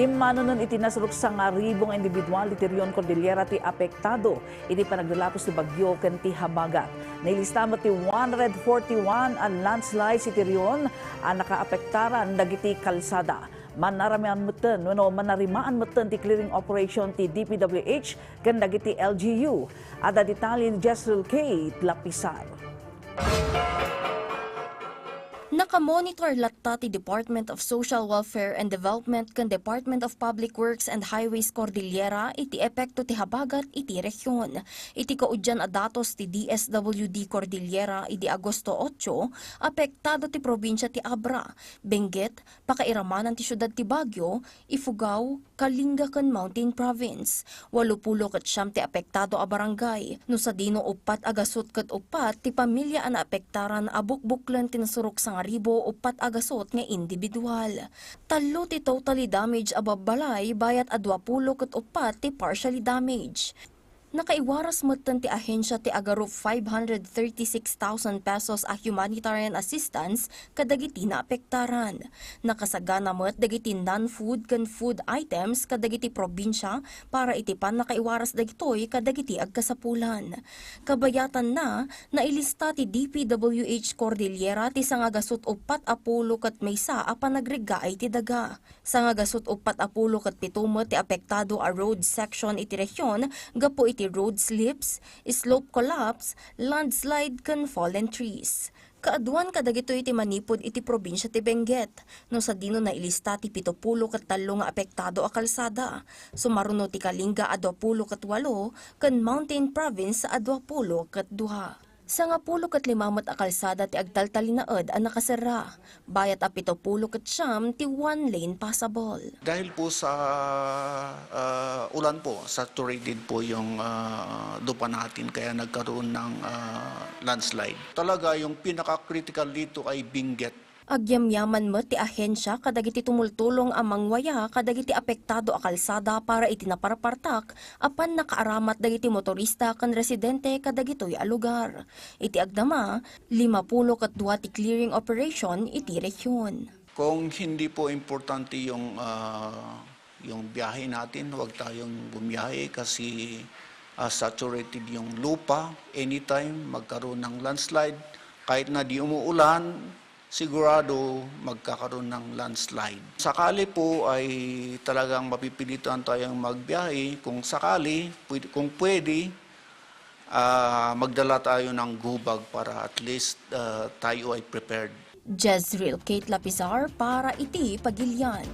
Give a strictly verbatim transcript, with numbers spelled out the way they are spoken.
Immanunen iti nasurok sangaribu nga individual iti Rion Cordillera ti apektado iti panaglalatos ti bagyo ken ti habagat. Nailista met ti one hundred forty-one a landslides iti Rion a nakaapektaran dagiti kalsada. Manaramian metten wenno manarimaan metten ti clearing operation ti D P W H ken dagiti L G U. Adda detalye ni Jezreel Kate Lapisar. Nakamonitor latta ti Department of Social Welfare and Development ken Department of Public Works and Highways Cordillera iti epekto ti habagat iti rehion. Iti kaudian a datos ti D S W D Cordillera idi Agosto otso, apektado ti probinsia ti Abra, Benguet, pakairamanan ti siudad ti Baguio, Ifugao, Kalinga ken Mountain Province. Walo pulo ket siam ti apektado a barangay, no sadino uppat a gasut ket uppat ti pamilia a naapektaran a bukbuklen ti nasurok sangaribu uppat a gasut nga individual. Tallo ti totally damaged a babbalay, bayat a dua pulo ket uppat ti partially damaged. Nakaiwaras metten ti ahensia ti agarup five hundred thirty-six thousand pesos a humanitarian assistance kadagiti naapektaran. Nakasagana met dagiti non-food ken food items kadagiti probinsia para iti pannakaiwaras dagitoy kadagiti agkasapulan. Kabayatanna, nailista ti D P W H Cordillera ti sangagasut uppat a pulo ket maysa a panagreggaay ti daga. Sangagasut uppat a pulo ket pito met ti apektado a road section iti rehion gapu iti road slips, slope collapse, landslide ken fallen trees. Kaaduan kadagitoy ti manipud iti probinsia ti Benguet, no sadino nailista ti pito pulo ket tallo nga apektado a kalsada, sumaruno ti Kalinga a dua pulo ket walo ken Mountain Province a dua pulo ket dua. Sangapulo ket lima met a kalsada ti agtaltalinaed a nakaserra, bayat a pito pulo ket siam ti one lane passable. Dahil po sa, ah, ulan po, saturated po yung, ah, lupa natin, kaya nagkaroon ng, ah, landslide. Talaga, yung pinaka-critical dito ay Benguet. Agyamyaman met ti ahensia kadagiti tumultulong a mangwaya kadagiti apektado a kalsada para iti naparpartak a pannakaaramat dagiti motorista ken residente kadagitoy a lugar. Iti agdama, lima pulo ket dua ti clearing operation iti rehion. Kung hindi po importante yung, ah, yung biyahe natin, huwag tayong bumiyahe kasi, ah, saturated yung lupa. Anytime magkaroon ng landslide, kahit na di umuulan, sigurado magkakaroon ng landslide. Sakali po ay talagang mapipilitan tayong magbiyahe, kung sakali, pwede, kung pwede, ah, magdala tayo ng go bag para at least, ah, tayo ay prepared. Jezreel Kate Lapizar para iti Pagilian.